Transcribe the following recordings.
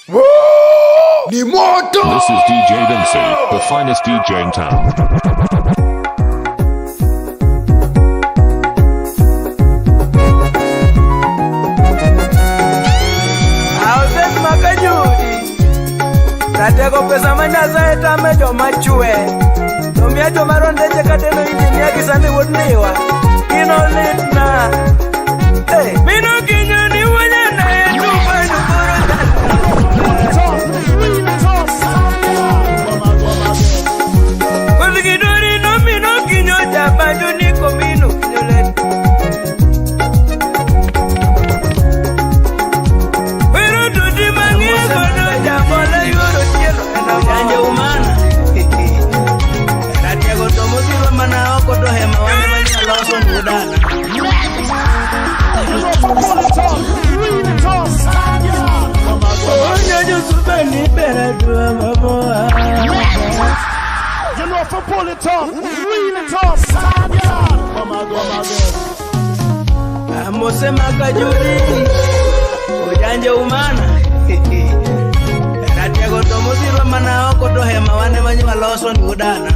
Ni moto! This is DJ Vinci, the finest DJ in town. Aosen makajudi Ratego pesa ma Nyasaye tame joma chwe. To miya joma rondeche kateno injinia gi sande wuod Ndiwa. Gino litna. Hey, mino kinyo ni wuonyana e tufanu koro. Kodh gidori no mino kinyo jabanjo ni komino kinyo lit. Wero tuti mang'e godo jamola yuoro tielo en Ujanje umana. Ratego to modhiro mana oko to hema wane manyaloso ni udala. Onyo suba ni bere dua mamoa. You know for pull it off, reel it off. Amose makajuri. Ujanje umana. Ratego to modhiro mana oko to hema wane manyaloso ni udala.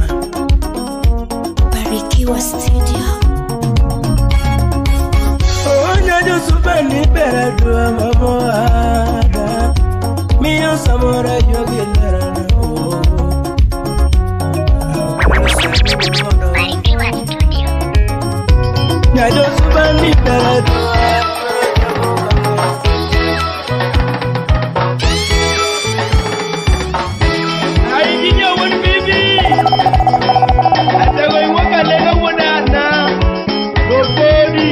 Barikiwa Studio. Onyo suba ni bere dua mamoa. Miyo samora jogi lerana. Barikiwa Studio. Nyajo suba ni bere dua. Ai ginyo won bibi. Atego iwoka lego wonana. Dopodi.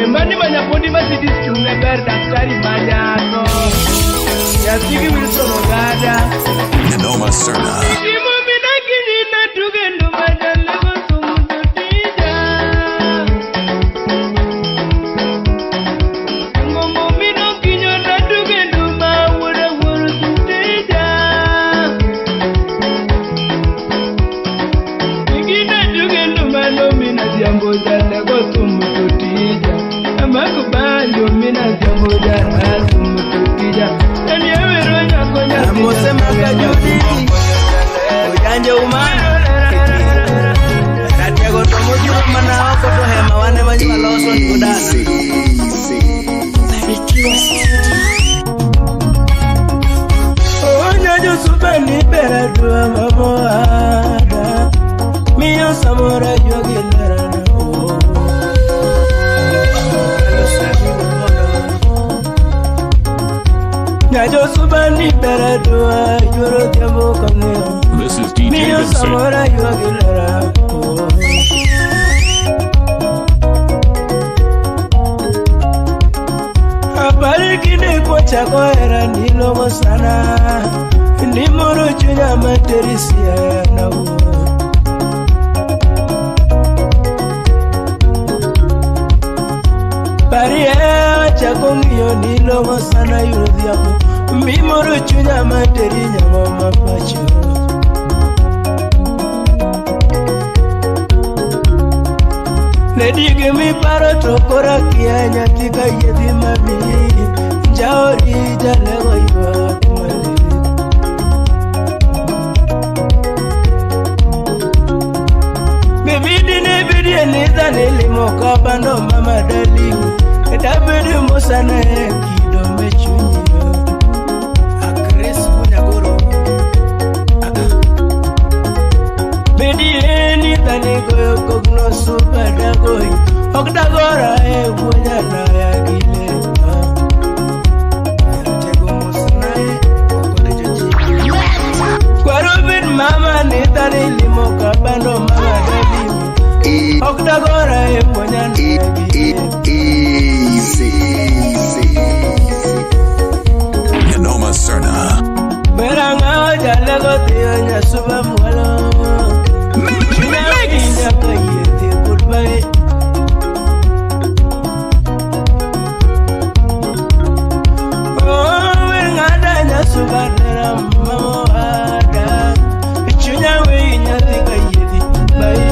Emani manyapondi masidis chune ber daktari manyato. Nyathigi Wilson Ogada. Noma Serna. Timo minakini na tugendo majalego sumututija. Ngombo mino kinyo na tugendo ma wura wuru tutija. Igina tugendo mano mina jambo jalego sumututija. Amakubanjo mina jambo jala sumututija. Amose makajudi. Ujanje umana. Ratego to modhiro mana oko to hema wane manyaloso ni udala. Barikiwa Studio. Onyo suba ni bere dua mamoada. Miyo samora jogi lerana. Nyajo suba ni bere dua yoro dhiambo kang'eyo. This is DJ Miyo Vinci. samora jogi lera. Habari kinde kochako hera nilong'o sana. Nimoro chunya materi siaya na wuo. Parie achako ng'iyo nilong'o sana yuoro dhiambo. Mimoro chunya materi nyang'o mapacho. Ne dige miparo to koro akia nyathi ka yiedhi mamiyi. Jaodi jalego ywak malit. Bibidi ne bidie ni dhani limo kabando mama daliu. Dabed mosana e kido me chunyi. Akres Kunyagoro. Bedie ni dhani goyo kogno supa dagoi. Ok dagora e wuonyana ya gilema. Ratego mosana e okode joji. Kwaro bed mama ni dhani limo kabando mama daliu. Ok dagora e wuonyana ya gilema. Easy. Noma Serna. Beranga jalego tiyo nyasuba mwalo. Nyaka yeti goodbye. Oh, wengada nyasuba nera mamo ada. Chunya we nyathi ka yeti bye.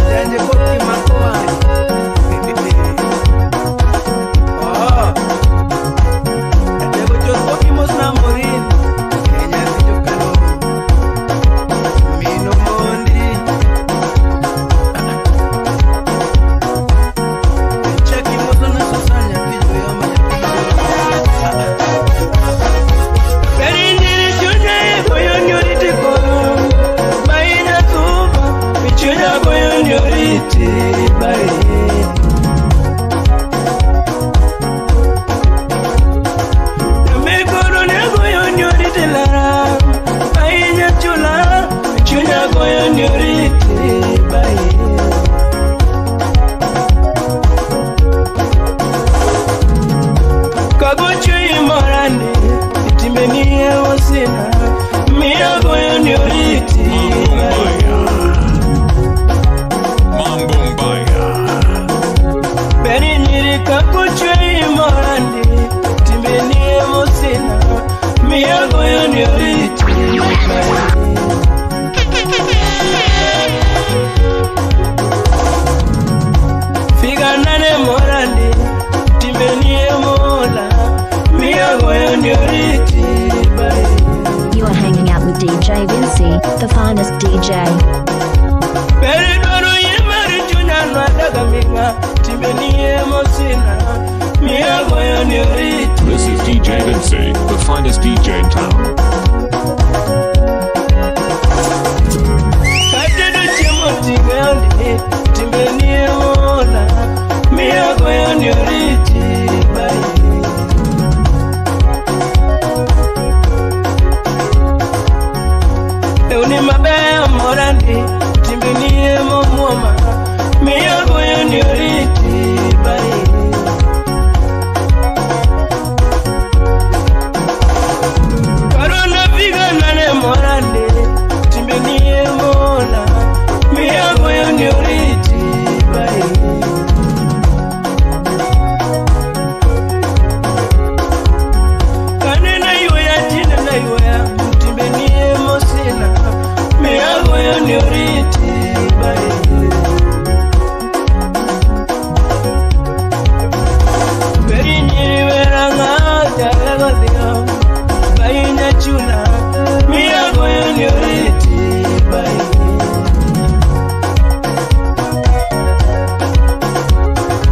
Janje koti makoa. oriti bae. Mikoro ne goyo ni oriti lara, ahinya chula, chunya goyo ni oriti bae. Kagocho imorande, timbeni ewosina, miya goyo ni oriti bae. Mambo Mbaya. Beri nyiri kakuchwe imorande, timbeni emosina, miya goyo ni oriti bae. Figa nane morande, timbeni emola, miya goyo ni oriti bae. You are hanging out with DJ Vinci, the finest DJ. Beri dwaro yie mar chunya nwadaga ming'a, timbeni emosina, miya goyo ni oriti. This is DJ Vinci, the finest DJ in town. Katedo chiemo ting'e ondi, timbeni emola, miya goyo ni oriti bae. Lewni mabeyo morandi, timbeni emomuoma, miya goyo ni oriti bae. Korona figa nane morandi, timbeni emola, miya goyo ni oriti bae. Kanena yuya tinena yuya, timbeni emosina, miya goyo ni oriti bae. Beri nyiri weranga jalego dhiyo, bayinya chula, miya goyo ni oriti bae.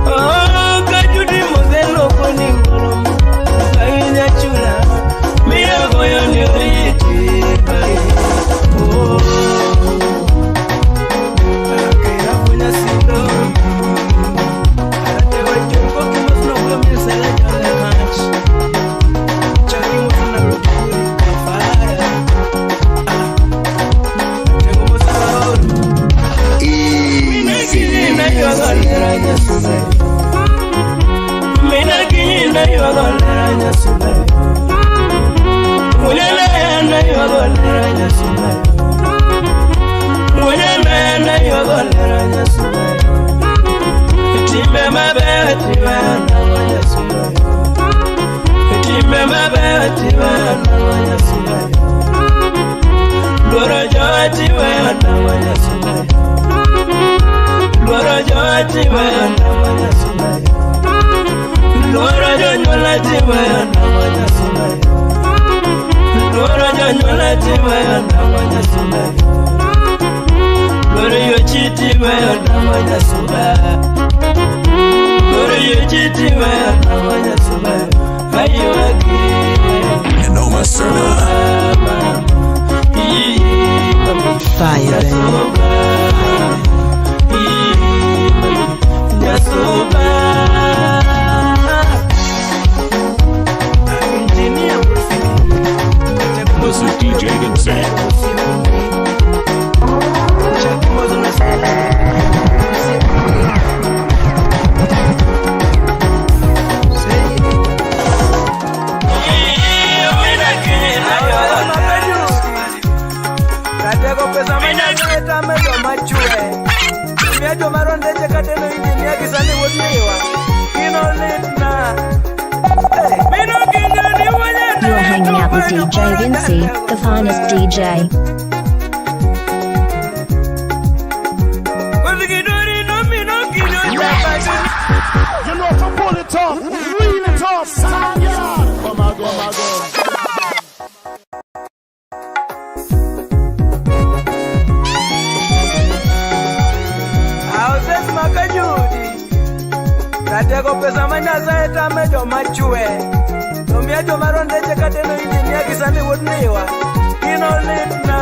Oh, kajudi modhelo koni ngoro, bayinya chula, miya goyo ni oriti bae. Oh, akira funya sindo, aratewa jumbo kimosno kuyo misela jole kach. Chaki mosna rukuri kafara. Tengo mosna Easy. Luoro jowati weyo nang'o Nyasubayo. Luoro jonyuola ti weyo nang'o Nyasubayo. Luoro jonyuola ti weyo nang'o Nyasubayo. Luoro yochi ti weyo nang'o Nyasubayo. Luoro yochi ti weyo nang'o Nyasubayo. Aywagi Noma Serna. Fire, baby. This is DJ Vinci. Ratego pesa manyatame joma chwe. Miya joma rondeche kateno injinia gi sani wuod miwa. Gino litna. Hey, mino kinyo ni wanyana. You are hanging out with DJ Vinci, the finest DJ. You know to pull it off, reel it off, Come on, go, come on, go. Houses makajudi. Ratego pesa ma Nyasaye tame joma chwe. To miya joma rondeche kateno injinia gi sani wuod miwa. Gino litna.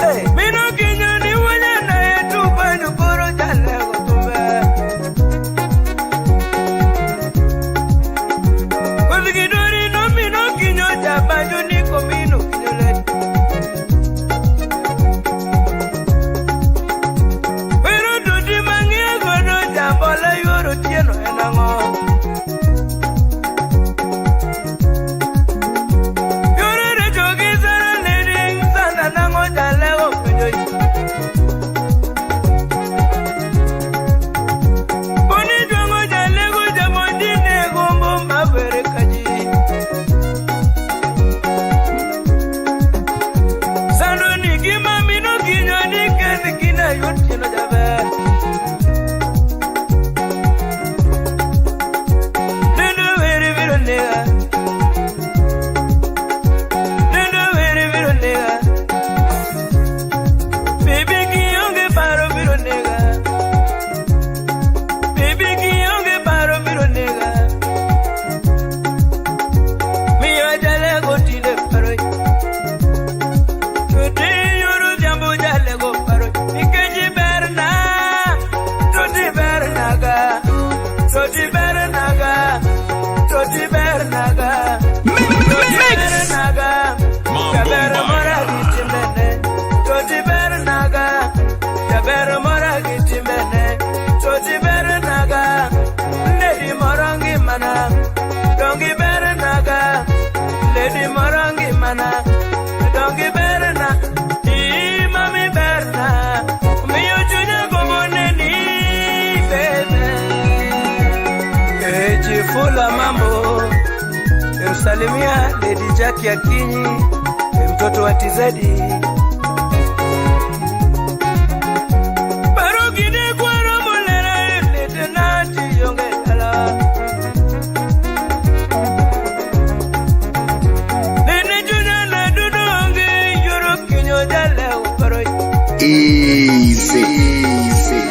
Hey, mino kinyo ni wanyana e tupanyo koro ja Mula mambo, emsalimia Lady Jackie Akinyi, mtoto wa Tizedi. Barugide kwaro mulera lete nati yonge dala. Nene junya na dudonge yoro kinyo jale uparo. Easy. Easy.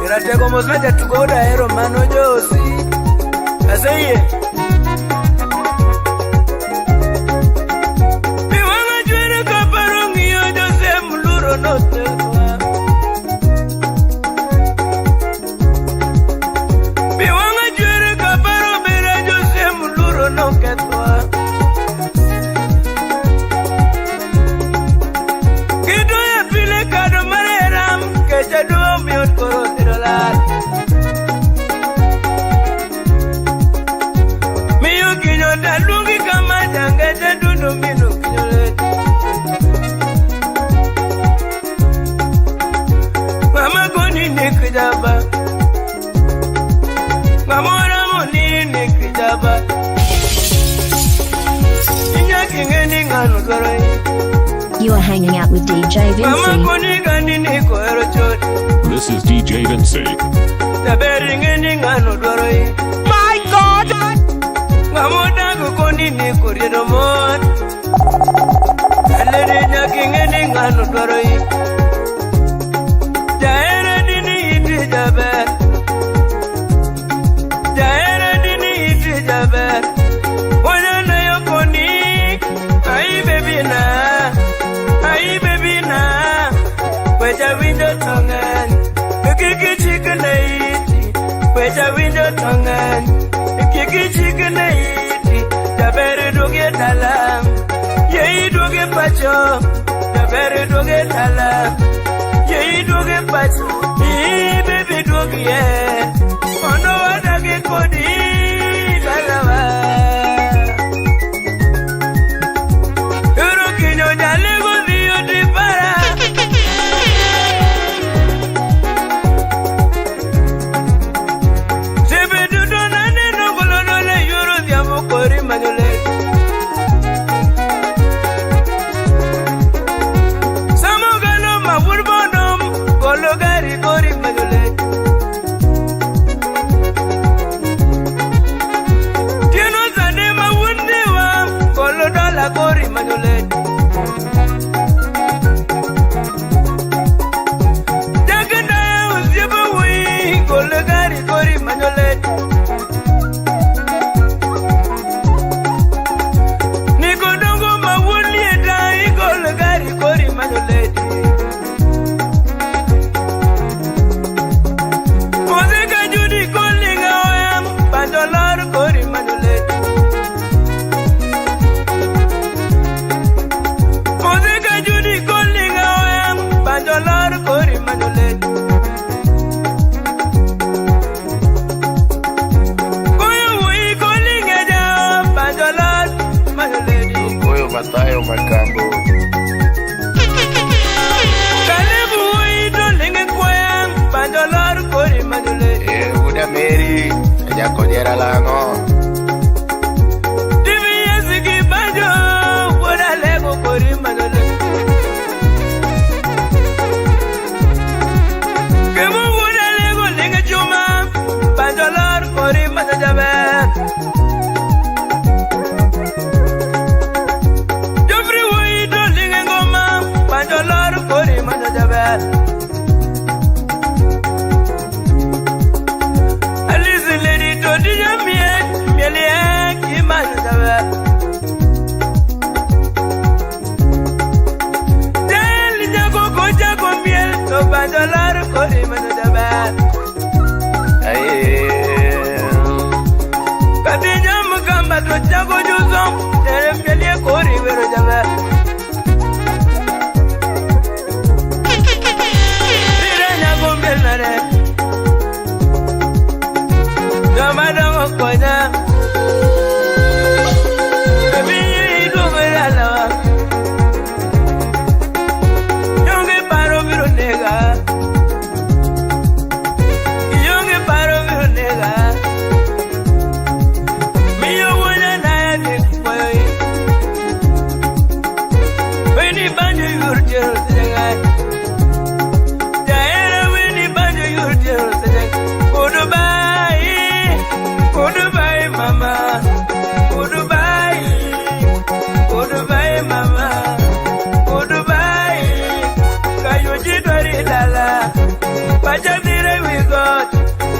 Iratego mos na jatugo dahero mano Josi. Aseyie. Biwanga chwere kaparo ng'iyo Jose Muluro notelwa. Biwanga chwere kaparo bere Jose Muluro nokethwa. Kidoya pile kado mareram kecha duo miot koro lal. Miyo kinyo daluongi kama jangeche dundu minu kinyo let. Mama koni nikijaba. Mama ramo ni nikijaba. Inya kingeni nganu dwaro. You are hanging out with DJ Mama Vinci. koni gani niko hero chot. This is DJ Vinci. My God!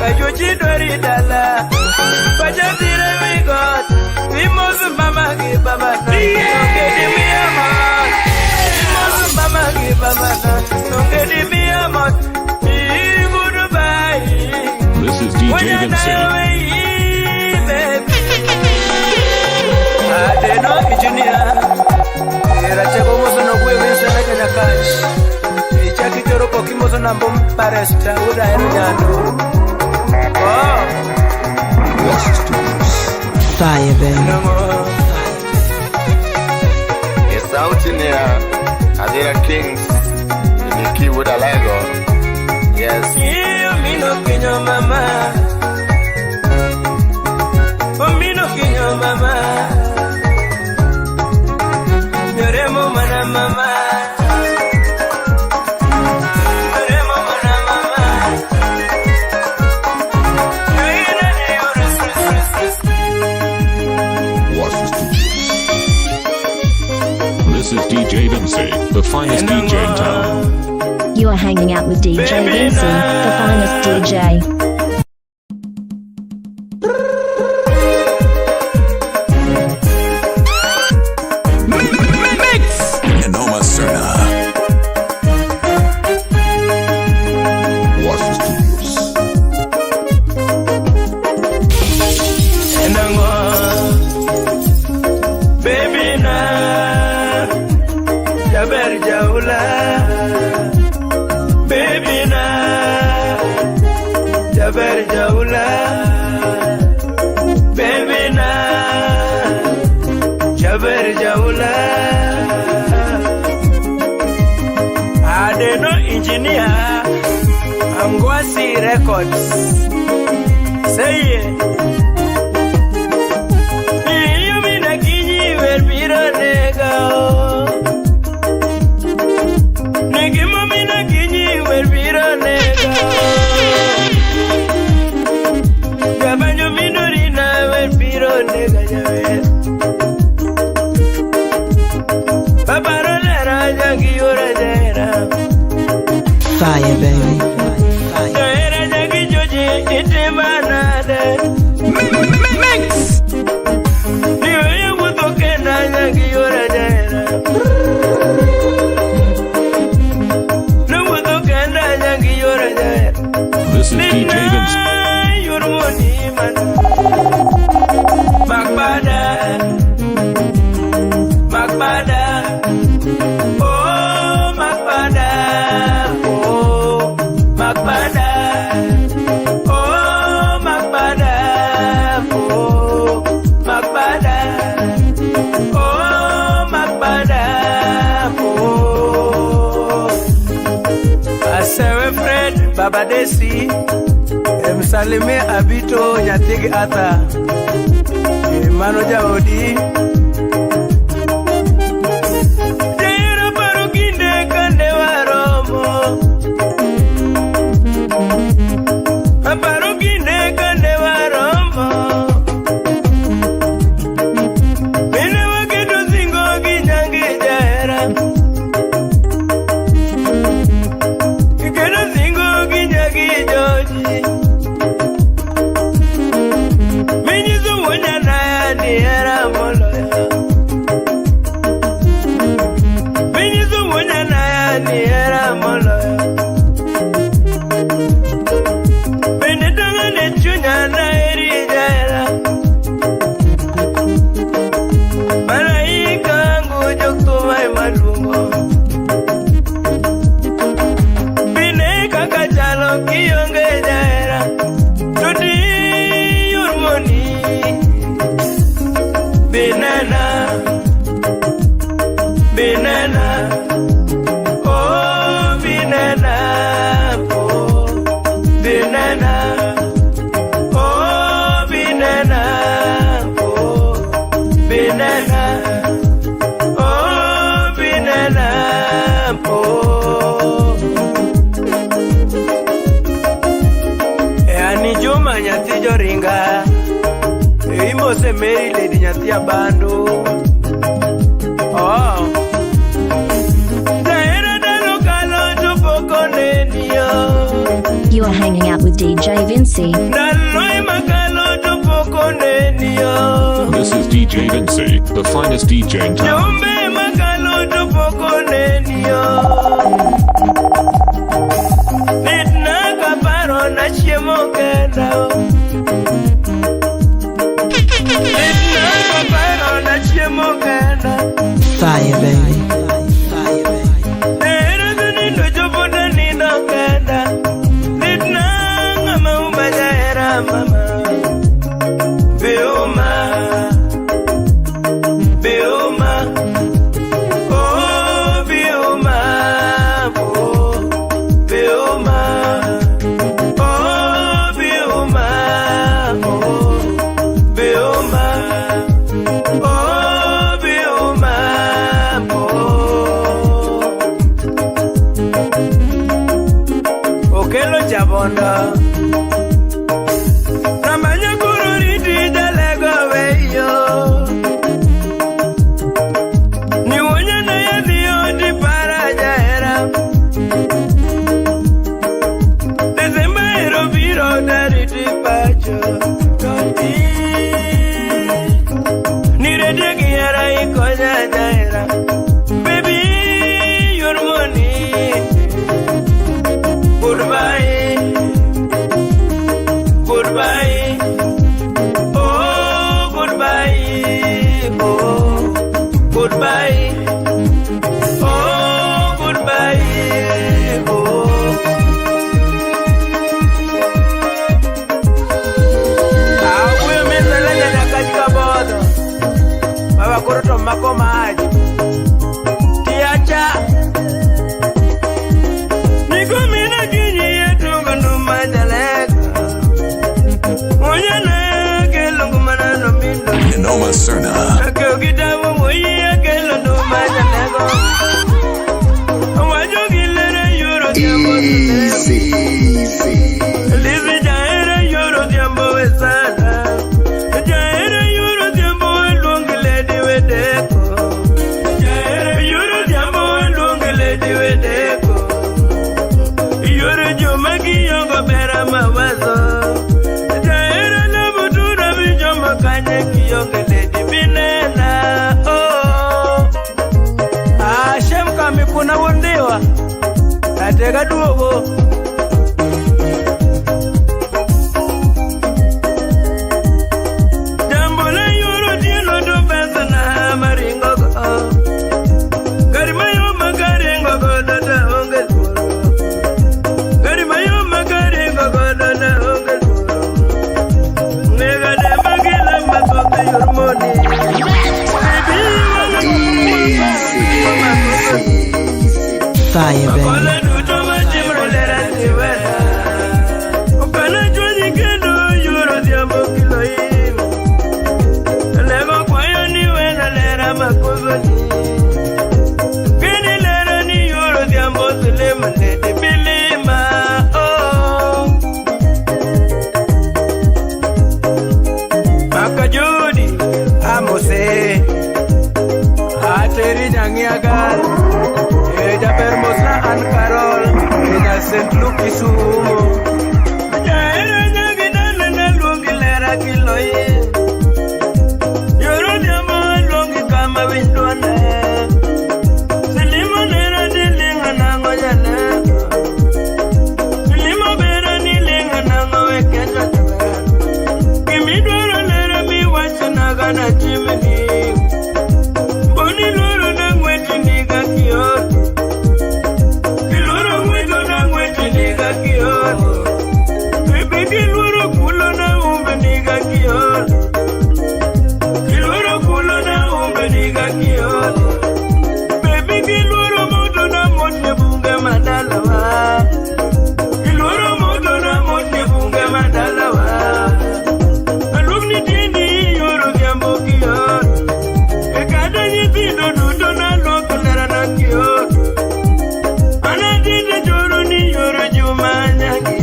Kachuchi dwari dala. Pacha dhire wi got. Imos mama gi baba na. Onge di miya mos. Imos mama gi baba na. Onge di miya mos. Goodbye. This is DJ Vinci. Adeno engineer. Ratego moso no gwe Vincent na Nyakach. Ichaki choro koki moso na mbom paresta uda ero nyando. Oh. Fire, baby. Yes, out in here, Adira Kings, Niki with a Lego. Yes. Mino kinyo mama. Mino kinyo mama. Nyoremo mana mama. Nyoremo mana mama. This is DJ Vinci, the finest DJ in town. You are hanging out with DJ Vinci, the finest DJ. Noma Serna. Enango, baby na, jaber jaula. Baby na, jaber jaula. Baby na, jaber jaula. Adeno engineer, Angwasi Records. Say it. Mina kinyi wer biro nega. Negimo mina kinyi wer biro nega. Jabanyo minurina wer biro nega jaber. Babaro lera jangi ora jera. Fire, baby. Fire. Jera jangi joji itimanade. Mix. Niwe wuotho kenda jangi ora jera. Nawuotho kenda jangi ora jera. This is DJ Vinci. Makbada, Makbada, oh Makbada, oh Makbada, oh Makbada, oh Makbada, oh Makbada, oh. Asewe Fred Baba Desi, emsalimie Abito nyathigi Arthur. Mano jaodi. Jahera paro kinde kane waromo. Aparo kinde kane waromo. Mine waketo singo gi nyangi jahera. Iketo singo gi nyagi joji. Minyiso wuonya naya ni hera moloyo. Minyiso wuonya naya ni hera moloyo. Bende tang'o ne chunya naheri jahera. Malaika angu jok thuma ema luongo. Bine kaka chalo kionge jahera. To di yor moni. Binena, binena, oh binena, oh binena, oh binena, oh binena, oh binena, oh. E ani Juma nyathi joringa. Imose Mary Lady nyathi Abandu. Oh. Jahera ndalo kalo to pok oneni yo. You are Hanging out with DJ Vinci. Ndalo makalo to pok oneniyo. This is DJ Vinci, the finest DJ in town. Jombe makalo to pok oneniyo. Litna kaparo na chiemo kenda. Litna kaparo na chiemo kenda. Fire, baby. Fire, baby. Nera nindo chopo to nindo kenda. Litna ng'ama uma jahera mama. Be uma. Be uma. Oh, be uma. Oh, be uma. Oh, be uma. Oh, be uma. Oh, be uma. Oh. Okelo jabondo. Namanya koro riti jalego weyo. Niwonya na yadhi odi para jahera. Desemba ero biro tariti pacho. Toti. Nirete gi hera ikonya jahera. Baby, your money. Goodbye. Goodbye. Oh, goodbye. Oh, goodbye. Oh, goodbye. Oh. Awuoyo misalenda nyaka kabodho. Baba koro to mako mach. Tiacha. Nikomina kinyi etungo nduma jaleko. Onyana kelo ngumana no mindo. Noma Serna. Akeo kitabu moyie kelo nduma jaleko. Owacho gi lere yoro dhiambo. Easy. Lizzy jahere yoro dhiambo we sana. Jahere yoro dhiambo we luong lady we deko. Jahere yoro dhiambo we luong lady we deko. Yoro joma giyongo bera mawazo. Jahere lebo tuna bijoma kanye kiyonge lady binena. Oh. Ah, shem kami kuna wondewa. Atega duogo. Jambo la yoro tieno to pesa na maringo go. Gari mayo magaringo go data onge luoro. Gari mayo magaringo go data onge luoro. Nega de magila mathoth yor moni. Baby, Fire, baby. Makola duto matimre lera tiwera. Okana chwanyi kendo yoro dhiambo kilo imo. Lego kwayo ni wena lera makozoni. Kini lera ni yoro dhiambo silima lady bilima. Oh. Makajudi amose. Ateri nyangiagal. Eja mosna an Carol. Eja St. Luke Kisumu. Jaera nyagi dana na luongi lera kiloye. Yoro dhiambo luongi kama windwane. Silimo nera dilinga nango jaleko. Silimo bera nilinga nango weketa jaber. Gimidwaro lera miwachonaga na chimni. Boni loro na ng'wech niga kioro. Kiloro ng'wecho na ng'wech niga kioro. Bebe kiluoro kulo na umbe niga kioro. Kiluoro kulo na umbe niga kioro. Bebe kiluoro moto na mote bunge madalawa. Kiluoro moto na mote bunge madalawa. Alumni tiendi yoro dhiambo kioro. Ekada nyithindo duto nalwoko lera na kioro. Anatinde choro ni yoro juma nyagi.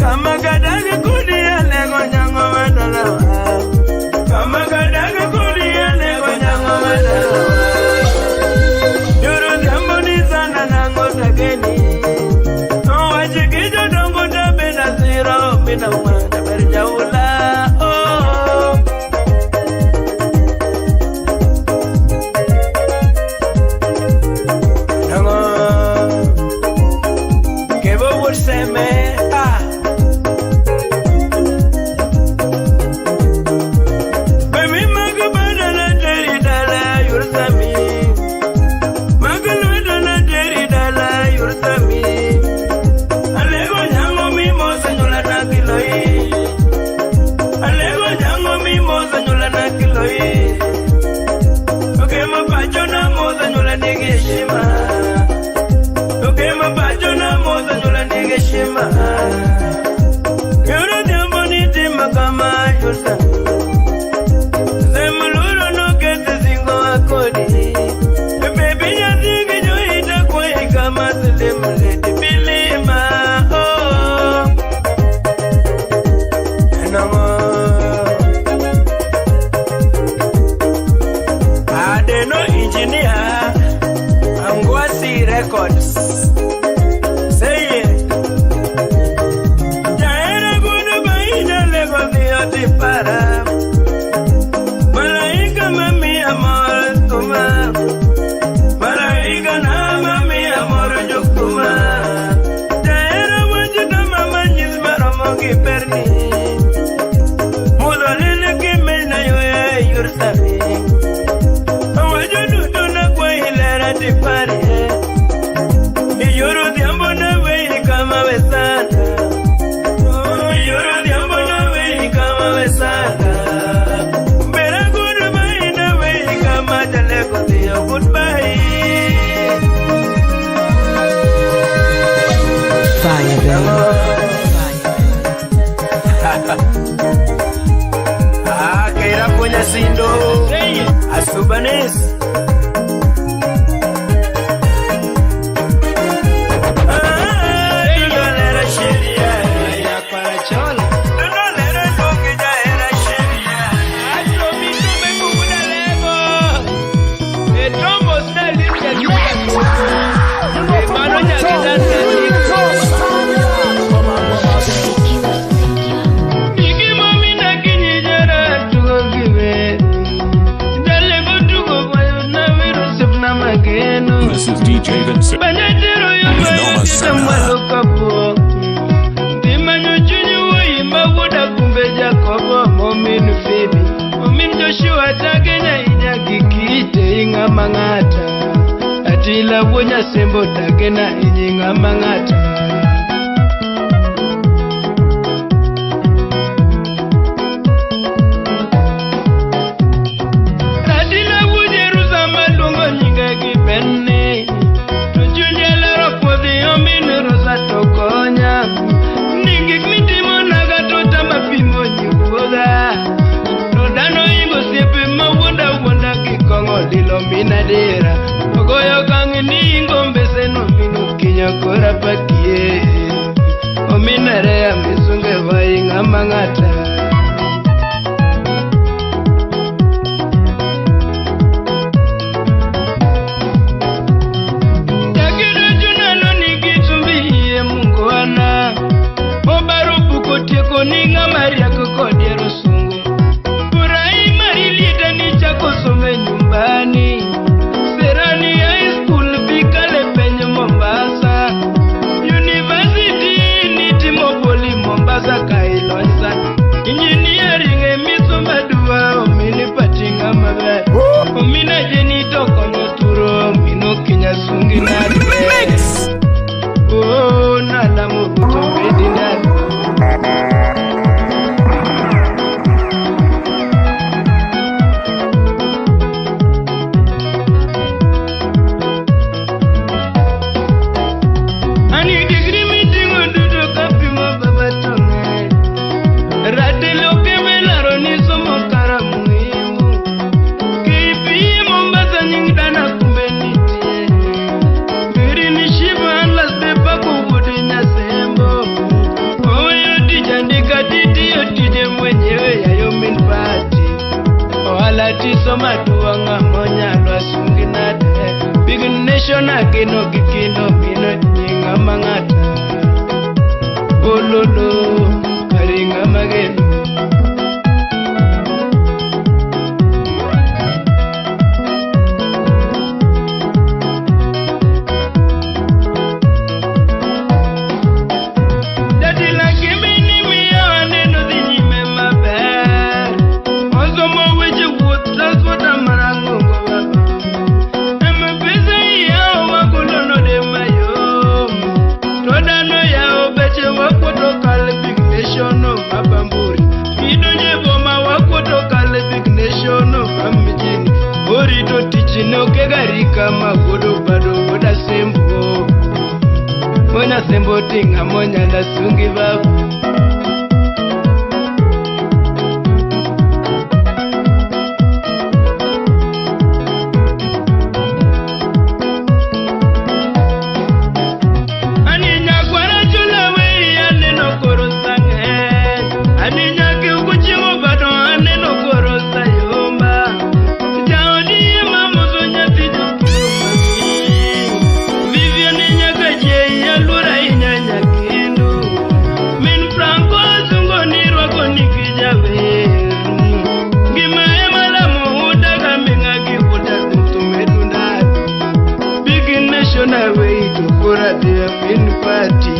Kama kadage kodi alego nyango madalawa. Kama kadage kodi alego nyango madalawa. mina wanda berjaula oh. Nango Kebo wurseme ah. Baby magabana na deri dala yursami. Magalweda na deri dala yursami. Alego nyango mi mosa nyula na kiloi. Alego nyango mi mosa nyula na kiloi. Oke mapacho na mosa nyula nigeshima. Oke mapacho na mosa nyula nigeshima. Yoro jambo nitima kama yursami. Zemuluro no kete singo akodi. Baby nyathingi joita kwa kama selemuleti bilima oh. Nango Adeno engineer Angwasi Records. Say it. Jaera gudu baina lego dioti para. Malaika mami amor tuma. Malaika na mami amor jukuma. Jaera wajita mama nyis maromo gi perni. Mudolele ki mena yoe yursami. Wajo dudu na kwa ilera di pare. Iyoro diambo na wei kama wesana. Iyoro diambo na wei kama wesana. Bera goodbye na wei kama jaleko tiyo goodbye. Fire, baby. Ah, keira punya sindo. Asubanis. Ah, dudolera sheria. Dudolera tokija era sheria. You know for pull it up, reel it up. This is DJ Vincent. Noma Serna. Atila wonya sembo takena inyinga mangata. Radila wujeruza malungo nyinga gibenne. Tujulia lero podhi ominu rosa tokonya. Ningik mitimo naga tota mapimo nyuoga. Todano ingo siepe mawuonda wuonda kikongo dilo minadera. Ogoyo kangi ni ingo mbese no minu kinya kora pakie. Ominare ya misunge wainga mangata. Ninga Maria kukodia rusungu. Primary leader ni chako some nyumbani. Serani High School bikale penye Mombasa. University ni Timopoli Mombasa kailonsa. Engineering emisoma dua omini patinga mabe. Omina jeni tokonyo turo omino kinya sungi na mix. Oh nada mubuto medina. Ani degree meeting odudo kapimo baba tonge. Radelo kemelaro ni somo kara muhimu. KPA Mombasa nying dana kumbe nitie. Biri ni shiva atlas pepa kubudi nyasembo. Oyo tija ndika titiyo tije mwenyewe yayo min party. Ohala tiso maduong' monyalo asungi nade. Big nation ageno gi kino mino nyinga mang'ata. Ololo kare mageno. Jatila kimini miyo aneno dhi nyime maber. Osomo weche wuoth transport marang'ongo baba. M-Pesa iyawo magolo node mayom. To dhano yawo beche wakuoto kal big nation baba mburi. Idonje boma wakuoto kal big nation ba mjini. Orito tich ne oke garika magodo bado goda sembo. Monya sembo tinga monya na sungi babu. Ani nyakwara chula we aneno koro sang'e. Ani nyaki ukuchiemo bado aneno koro sayomba. Jaodi ema moso nyathi jopuro mami. Vivian nyaka jei aluora ahinya nyakindu. Min Franco sungo ni rwako niki jaber. Ngima ema lamo udaga ming'a gi uda tumedunda. Big national way to kora dhiyo pin party.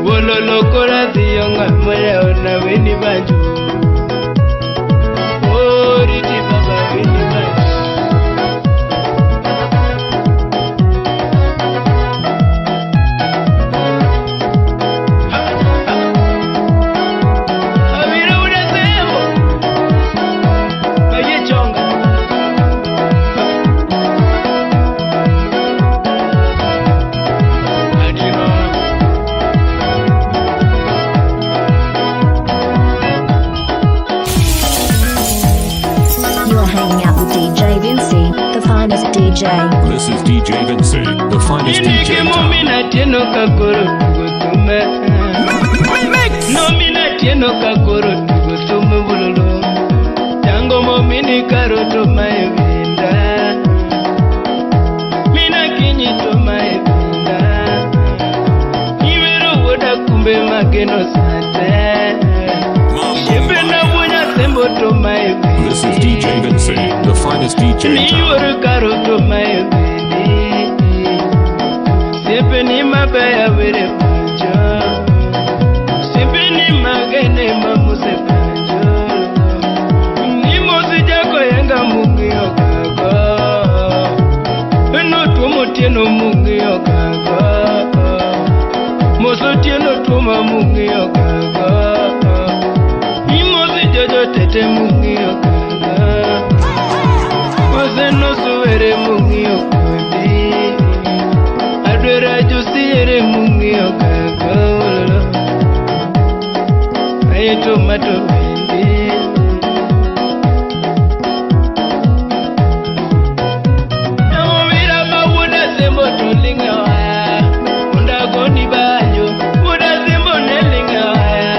Wololo kora dhiyo ng'ama yawo na weni banjo. Oriti baba weni banjo. Abiro uda sembo. Ayie chonga. Adiro. You're hanging out with DJ Vinci, the finest DJ. This is DJ Vinci, the finest DJ Inike in town. momina tieno kakoro tugo tume. Nomina tieno kakoro tugo tume bulolo. Tango momini karo to mae binda. Mina kinyi to mae binda. Iwero wuoda kumbe mageno sate. Shembe na wuonya sembo to mae bindi. This is DJ Vinci, the finest DJ in town. Niwuoro karo to mae bindi. Sipeni mabeya were pacho. Sipeni magene mamuse pacho. Nimosi jako yenga mung'iyo gago. Eno tuomo tieno mung'iyo gago. Moso tieno tuoma mung'iyo gago. Imosi jojo tete mung'iyo gago. Mose nosuwere mung'iyo kodi. Adwera josiere mung'iyo gago. Aye tomato bende. Namowira ma wuoda sembo to ling'e oya. Undagoni banjo, wuoda sembo ne ling'e oya.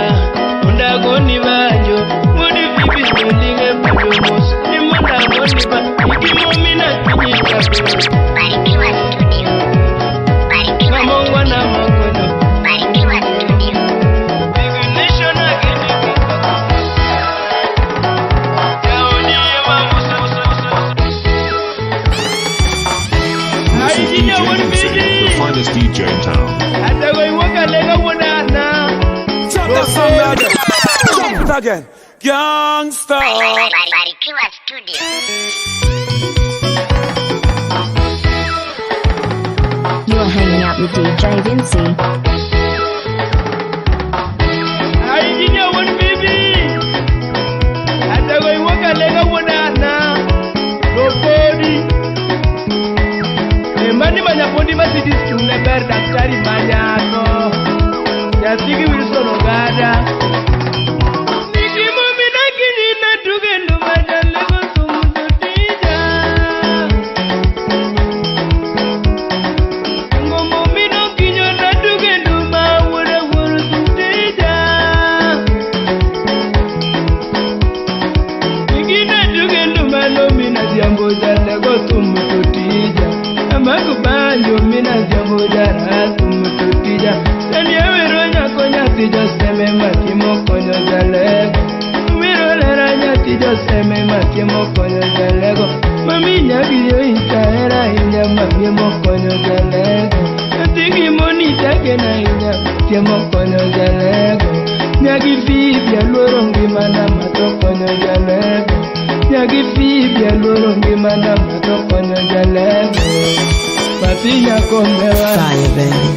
Undagoni banjo, wuodi bibi to ling'e banjo mos. Ni mondagoni ba, igimomina kinyi kakoro. Barikiwa Studio. Barikiwa Mamongwana magono. Barikiwa Studio. Big nation again. Jaoni ema muso. This is DJ Vinci, the finest DJ in town. Atago iwoka lega wuodana. Jump that song again. Jump it again. Gangsta. Barikiwa Studio. You're hanging out with DJ Vinci. Aijinya wuod bibi. Atago iwoka lega wuodana. Lopodi. Emani manyapondi masidis chungne ber daktari manyako. Nyathigi Wilson Ogada. Nikimomina kinyina tugendo majalego sumu jotija. Ngomomino kinyo na tugendo ma wuora wuoro sumtija. Igina tugendo malomina jambo jalego sumu jotija. Amaku banjo mina jambo jara sumu jotija. Sani awero nyako nyathi joseme matimo konyo jalego. Wiro lera nyathi joseme matimo konyo jalego. Mami nyabiyo itahera ahinya matimo konyo jalego. Nyathi gimoni tagena ahinya matimo konyo jalego. Nyagi Fibi aluoro ngimana mato konyo jalego. Nyagi Fibi aluoro ngimana mato konyo jalego. Matinya kombewa. Fire, baby.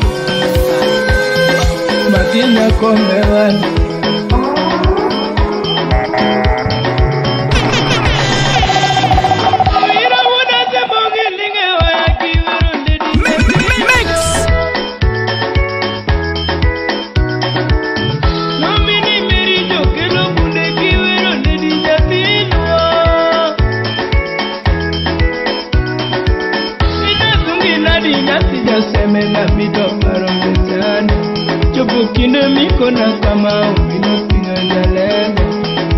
Matinya kombewa. Kinde mikona kama omino pinyo jalego.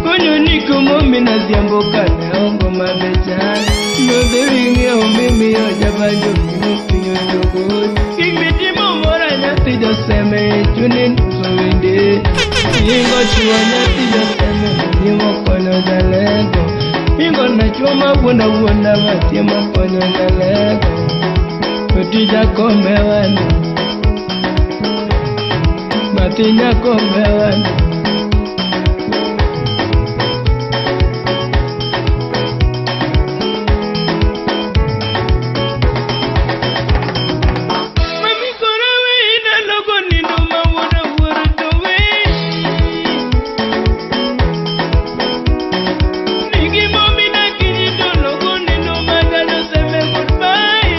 Konyo niko momina dhiambo kane ongo mabechana. Nodhi omimiyo jabanjo mino pinyo jogoy. Gik mitimo mora nyathi joseme chuni nuso wende. Ingo chuo nyathi joseme matimo konyo jalego. Ingo na chuo mawuonda wuonda matimo konyo jalego. Otija komewani. Matinya komewani. Mami koro we inalogo nindo mawuoda wuoro to we. Nigi momi na kinyi to logo nindo madalo seme goodbye.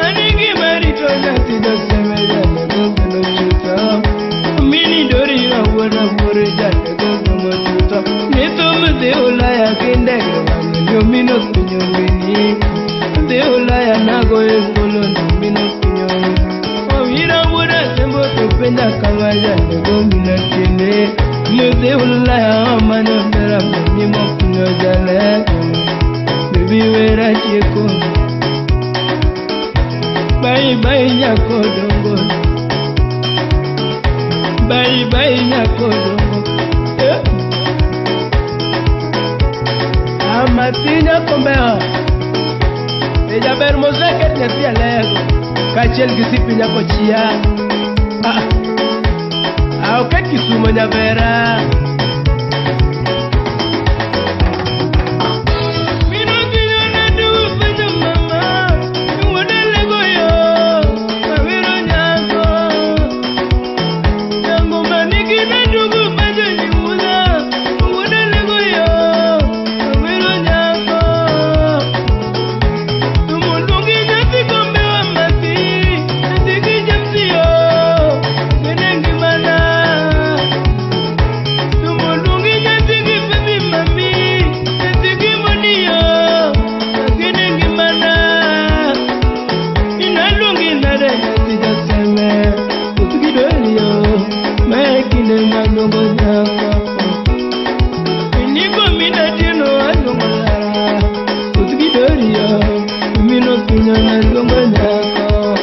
Anigi marito nyathi joseme jalego geno chutho. Mini dori rawuora wuoro jalego geno chutho. Nithum dhi Ulaya gi ndege wang'e ni omino pinyo wini. Dhi Ulaya nago e ngolo ni omino pinyo wini. Owira wuora sembo to penja kama jalego mina tiende. Nodhi Ulaya omanyo mbera mami mokunyo jalego. Baby wera tieko. Bye bye nyako dongo. Bye bye nyako dongo. Eh. Amatinya kombeo. E jaber moseket nyathi alego. Kaachiel gi sipi nyako chia. Ah. Ah, oket Kisumo nyabera. Mino kinyo na dugu penjo mama. Wuoda lego yo. Awiro nyako. Nyango manigi na dugu penjo nyimuza. Wuoda lego yo. Awiro nyako. Tumulungi nyathi kombewa mathi. Nyathi gi James yo. Gene ngimana. Tumulungi nyathi gi baby mami. Nyathi gi moni yo. Gene ngimana. Inalungi nade nyathi jaseme. Utgi doli yo. Mae kinde maluongo nyako. Iniko mina tino aluongo lara. Utgi doli yo. Mino pinyo naluongo nyako.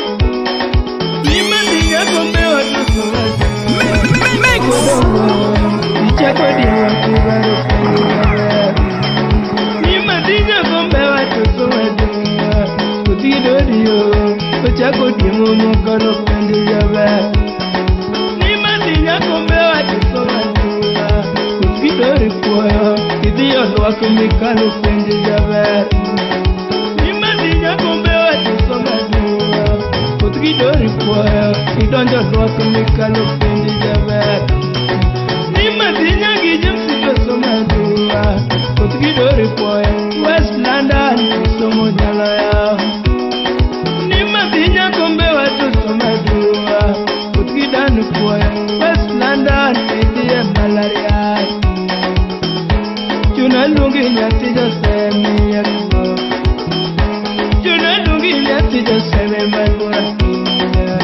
Lima ndiga kombewa tuso Mix. Ichako diwa kibaro penjo. Lima ndiga kombewa tuso Utgi doli yo. Ochako diemo mokalo penjo jaber. Lima ndiga kombewa tuso Utgi doli puoyo. Idhi odwak mikalo penjo jaber. Lima ndiga kombewa tuso Utgi dori puoyo. Idonjo dwak mikalo penjo jaber. Lima ndinya gi James to somadua. Utgi dori puoyo. West London somo nyaloyo. Lima ndinya kombewa to somadua. Utgi dan puoyo. West London idhi e malaria. Chuna luongi nyathi josemi yakuo. Chuna luongi nyathi joseme maluor ahinya.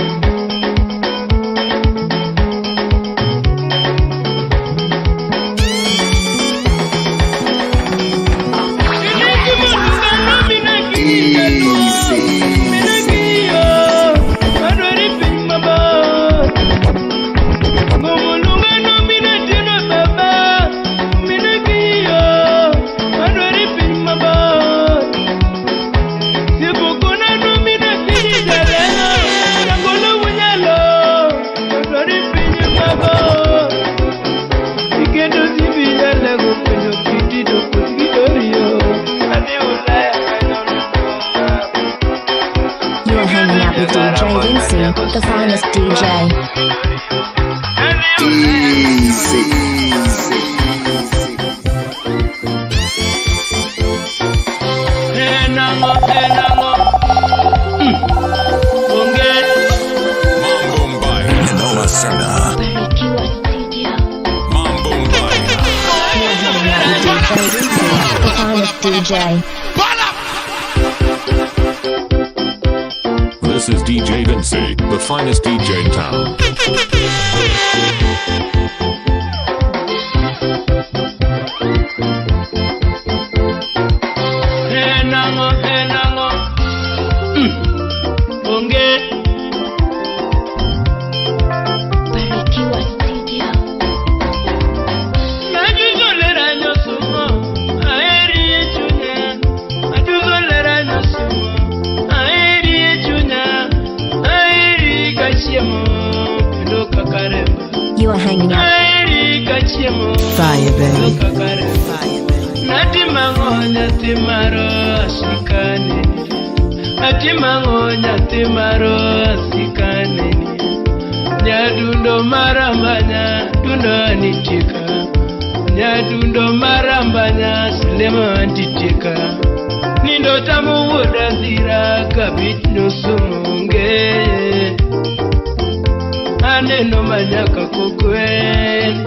Easy. The finest DJ. Easy. Noma Serna. Mambo Mbaya. You're hanging out with DJ Vinci, the finest DJ. This is DJ Vinci, the finest DJ in town. Enango, onge. Barikiwa Studio. Najuzolera nyosumo, aeri echunya. Najuzolera nyosumo, aeri echunya. Aeri kachiemo, kendo kakaremba. You are hanging out. Aeri kachiemo, Fire, baby. kendo kakaremba. Fire, baby. Natimango nyathi maro asikane. Atimango nyathi maro asikane. Nyadundo marambanya dundo anitika. Nyadundo marambanya silema antitika. Nindo tamu wuoda dhira kabit nusumunge. Aneno manyaka kokwen.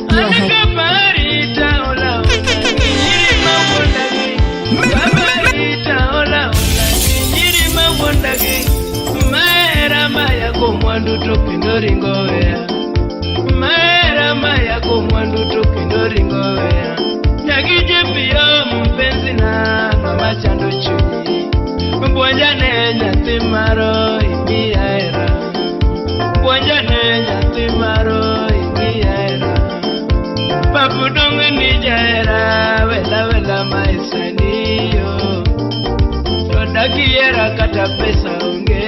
You are hanging. Mwandu to kendo ringo weya mahera maya ko mwandu to kendo ringo weya nyagije piyo mpenzi na ng'ama chando chunyi puonjane nyathi maro imiya hera puonjane nyathi maro imiya hera papu dong' ni jahera wela wela maisaniyo to dakiera kata pesa onge.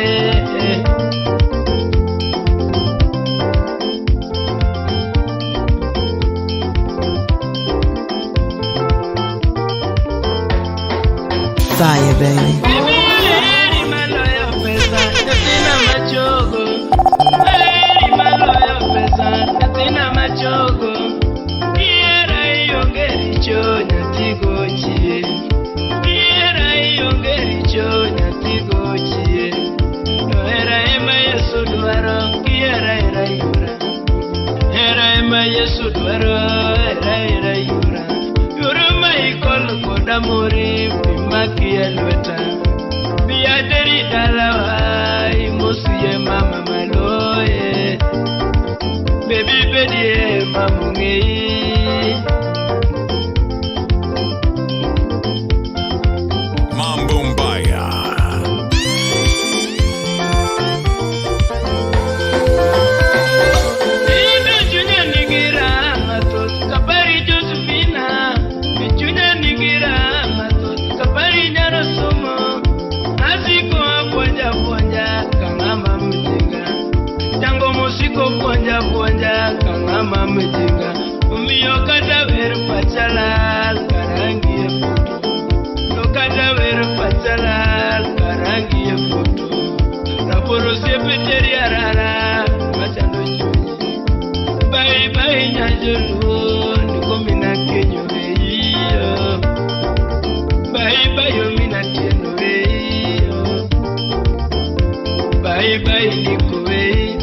Fire, baby. Heri maloyo pesa, nyathina machogo. Heri maloyo pesa, nyathina machogo. Ihera ionge richo, nyathi gochie. Ihera ionge richo, nyathi gochie. To hera ema Yesu dwaro, ihera hera yura. Hera ema Yesu dwaro, hera hera yura. Yura ma ikol koda mori, makia lweta. Biaderi dalawa, imosuye mama maloye. Baby bedie mamungei. Mambo Mbaya. Ino chunya nigira mathoth kapari Josephina. Chunya nigira mathoth kapari nyaro somo. Asiko apuonja puonja ka ng'ama mjinga. Tango mosiko puonja puonja ka ng'ama mjinga. Omiyo kata wer pacha lal karangi e foto. To kata wer pacha lal karangi e foto. Raporo osiepe teri arara machando chunyi. Bye bye nyajoluo ndiko mina kenyo weiyo. Bye bye mina tieno weiyo. Bye bye ndiko wei.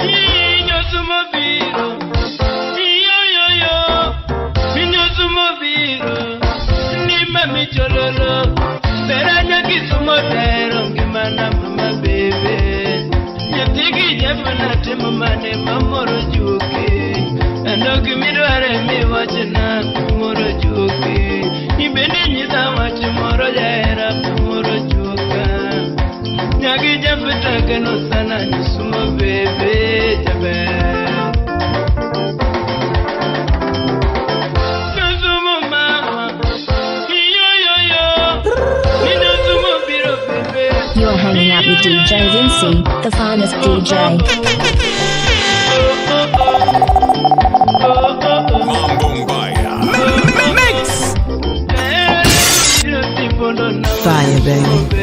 Inyosumo biro, iyo-yo-yo. Inyosumo biro, ni mami chololo. Beranya kisumo tero ngimana mama bebe. Nyathigi jafana timo mane mamoro juoke. Ano gimidware miwachna mamoro juoke. Ibende nyisa wach moro jahera mamoro juoka. Nyagi jafeta geno sana nisumo bebe jaber. Nisumo ma out with DJ Vinci, the finest DJ. Mix. Fire, baby.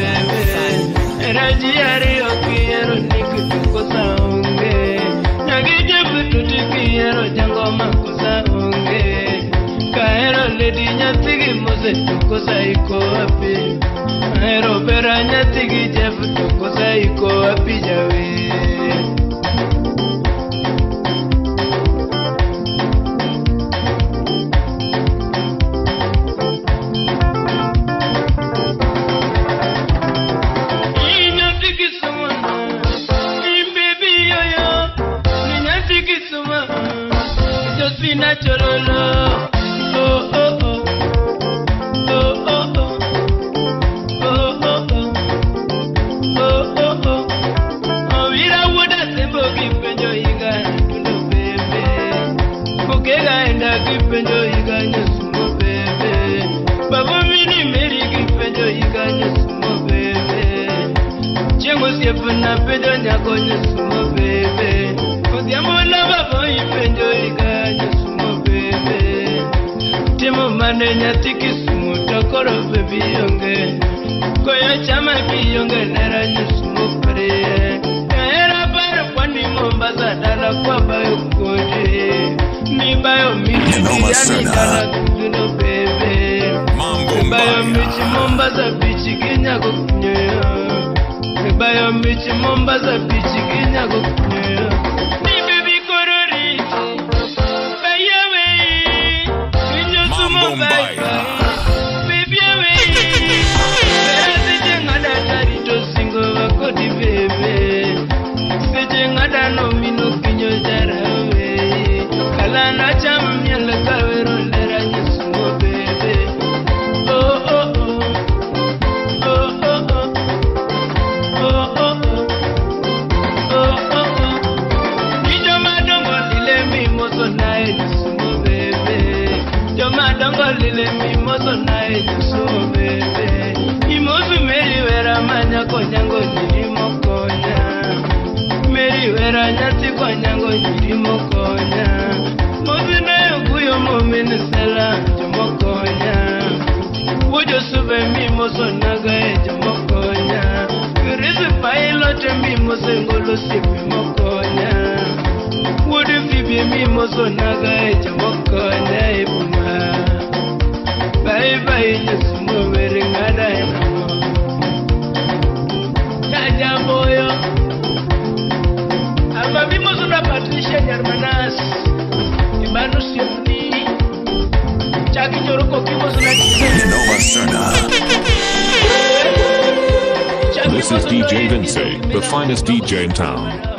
This is DJ Vinci, the finest DJ in town.